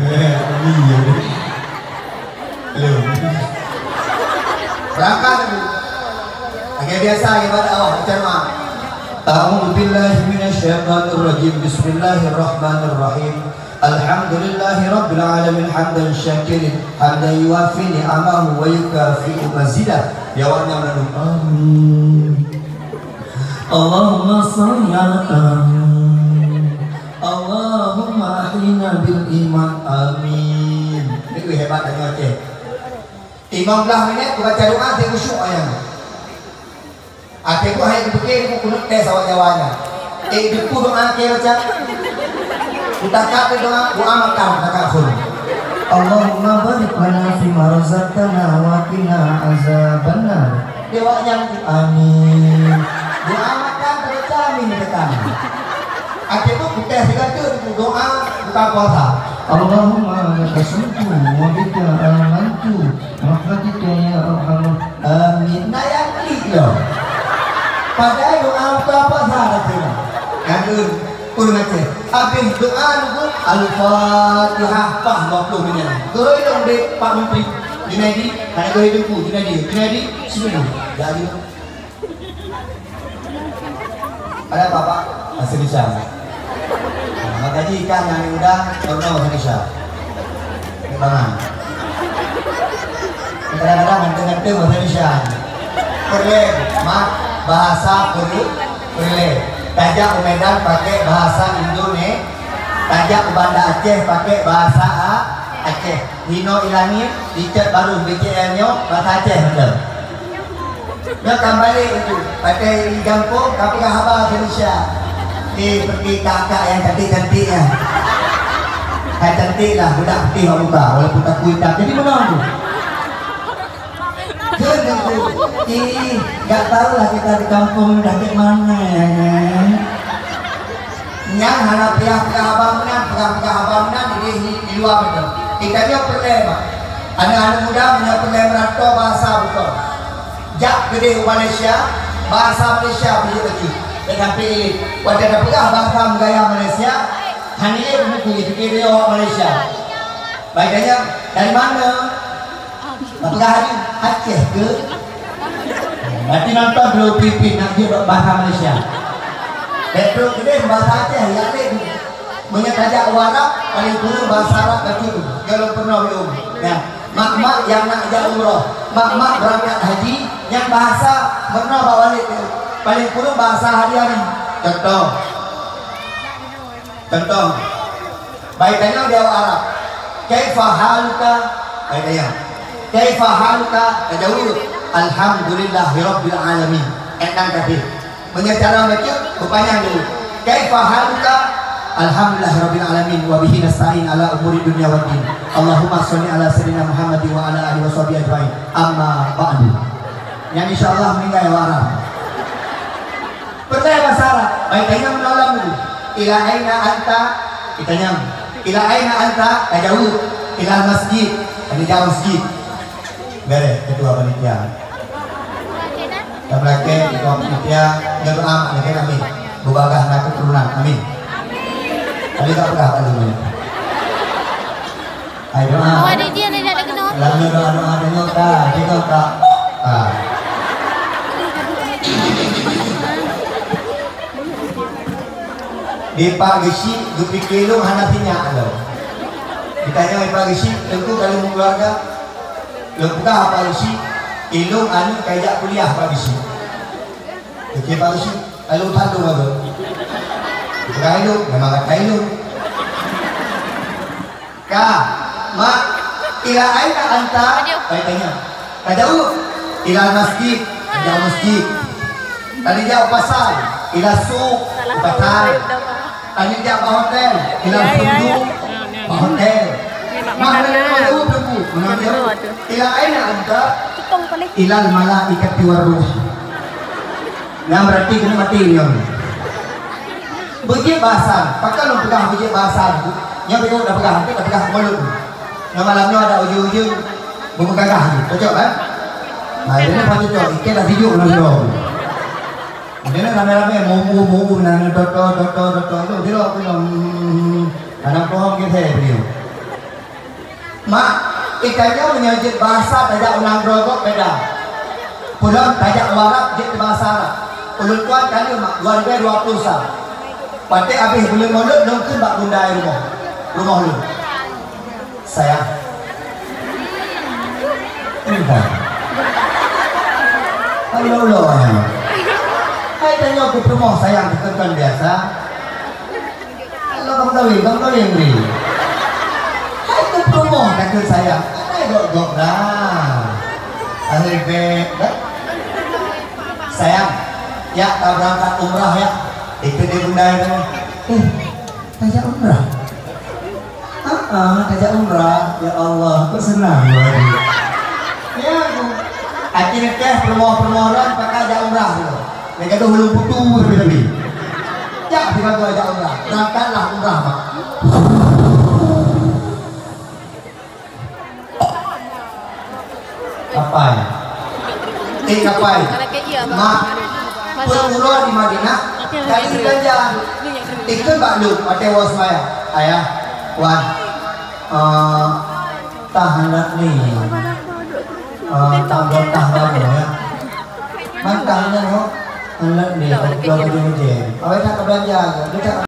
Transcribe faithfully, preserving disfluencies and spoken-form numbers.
Iya. Halo. Berangkat. Agak biasa ibadah awak macam mana? A'udzubillahi minasyaitonirrajim. Bismillahirrahmanirrahim. Alhamdulillahirabbil alamin, hamdan syakirin, hamdan yuwafi ni'amahu wa yukafi'u mazidah. Ya Allah, ya Rabbana. Amin. Allahumma shalli ala Allahumma ahyina bil iman. Amin. Itu hebat tanya Aceh. Lima belas minit kubaca doa, saya khusyuk ayam. Até buah hai geupeugah ku kunut tes awak Jawa nyan. Eh, itu doa ke baca. Utakak tu doa, doa makan, utakak khun. Allahumma barik lana fima razaqtana wa qina azabannar. Dia awak nyan, amin. Doa makan, terbaca amin tekan. Até tu, kita segala tu doa buka puasa. Allahumma laka sumtu wa bika amantu. Rahmatika ya arhamar. Amin. Nah, yang klik loh. Padahal doa buka puasa dah kira. Kan tu, pun macam. Habis doa nunggu Al-Fatihah, pah dua puluh menit. Goi dong dek Pak Menteri. Junaidi, hai goi dengku, Junaidi, Junaidi, sini dulu. Jadi. Ada apa, Pak? Bahasa Indonesia. Nah, maka jika anak muda, pernah bahasa Indonesia. Baik, bangan. Kadang-kadang ganteng-ganteng bahasa Indonesia. Peureulée, mak, bahasa Peureulée. Tajak u Medan pakai bahasa Indonesia. Tajak u Banda Aceh pakai bahasa A-, Aceh. Hino ilangin, dicet baru B C L nyoe, bahasa Aceh betul. Nyoe ka balik itu, pakai di gampông, ka peugah haba Indonesia. Eh, seperti kakak yang cantik-cantik ya. Kan cantik lah, budak putih bak muka, walaupun takut hitam. Jadi menang tu. Kan tu. Ih, gak tahu lah kita di kampung dah kayak mana ya. Nyang hana payah peugah haba meunan, peugah-peugah haba meunan di, di, di luwa beutôi. Kita nyoe peureulée, Mak. Aneuk-aneuk muda meunyoe peureulée meurantô bahasa beutôi. Jak keudeh u Malaysia, bahasa Malaysia beujeuet bacut. Dan sampai watée tapeugah bahasa meugaya Malaysia, hana lé buku jipike awak Malaysia. Baik tanya, dari mana? Peugah hari Aceh ke? Berarti nonton dulu pipih nak jeuet bahasa Malaysia. Betul, jadi bahasa Aceh, ya, deh. Meunyoe tajak u Arab, paling kureueng bahasa Arab bacut. Kalau pernah belum? Ya. Mak-mak yang nak jak umrah, mak-mak berangkat haji, yang bahasa pernah bawa balik tu. Paling kureueng bahasa hari-hari. Contoh. Contoh. Baik tanya di awak Arab. Kaifa haluka? Baik tanya. Kaifa haluka? Tajawab. Alhamdulillahirabbil alamin. Enang kafir. Meunyoe cara bacut, beupanyang dulu. Kaifa haluka? Alhamdulillahirabbil alamin wa bihi nasta'in ala umuri dunya waddin. Allahumma shalli ala sayyidina Muhammad wa ala alihi washabihi ajmain. Amma ba'du. Yang insyaallah meninggai orang. Percaya bahasa Arab. Baik tanya menolong dulu. Ila aina anta? Ditanya. Ila aina anta? Tajawab. Ila masjid. Tadi jauh masjid. Beres, ketua panitia. Dan meulakée, ketua panitia, nyoe doa mak lagée kami. Beubagaih na keuturonan. Amin. Tadi tak peugah kat sini. Hai doa. Awak ada dia ni dah kena. Dalam nyoe doa-doa nyoe ka, tengok ka. Ah. Di Pak Geuchik geupike lôn hana sinyak lom. Ditanya Pak Geuchik, teungku kalau meukeuluwarga, lôn peugah Pak Geuchik, ilôn aneuk ka jak kuliah Pak Geuchik. Oke Pak Geuchik, kalau that lôn apa? Peugah ilôn, memang kata ilôn. Ka, mak, ila aina anta? Baik tanya. Tajawab, ila masjid, tajak masjid. Tadi jak pasar, ila suq, pasar. Tadi jak bak hotel, ila sunduq, bak hotel. Mak, mana tajawab tu? Mana tajawab? Ila aina anta? Ilal malaikati war ruh. Nyang berarti kena mati nyoe. Beujeuet bahasa, pakon lôn peugah beujeuet bahasa. Nyoe bingung dah peugah, dah peugah mulut. Nyoe malam nyoe ada ujeuen-ujeuen beumeugaga ni. Cocok kan? Nah, ini pun cocok. Ikan dah tidur dalam dong. Ini ramai-ramai mau mau mau nang toto toto toto tu dia aku nang anak pohon ke saya beliau. Mak, i tanyoe meunyoe jeuet bahasa tajak u nanggroe gob beda. Peulom tajak u Arab jeuet bahasa Arab. Ulôn tuan ka lheueh, Mak, dua ribu dua puluh sa. Watèe abéh buleuen Molot, lôn kheun bak bunda i rumoh, rumoh lôn. Sayang. Entah. Kalau lo, hai tanyoe keu peurumoh sayang, bukan biasa. Kalau kamu kawin, kamu kawin ni. Hai keu peurumoh kata sayang, ada gok-gok dah. Ahli bek dah. Sayang, ya, kita berangkat umrah ya. Itu dia bunda itu. Eh, tajak umrah. Ah, ah, tajak umrah. Ya Allah, kok senang ya. Ya, aku. Akhirnya teh peurumoh-peurumoh orang pakai tajak umrah tu. Mereka tu belum putus tapi. Jak tiba tu tajak umrah. Berangkatlah umrah, Mak. Kapai. Eh, kapai. Mak, peuet uroe di Madinah, kali beulanja. Ikheun bak lôn, watèe woe seumayang. Ayah, wan. Eh, tah aneuk ni. Eh, tah, tah baru, ya. Man tah aneuk, ho? Aneuk ni, kau belum kerja. Awak tak beulanja, dia tak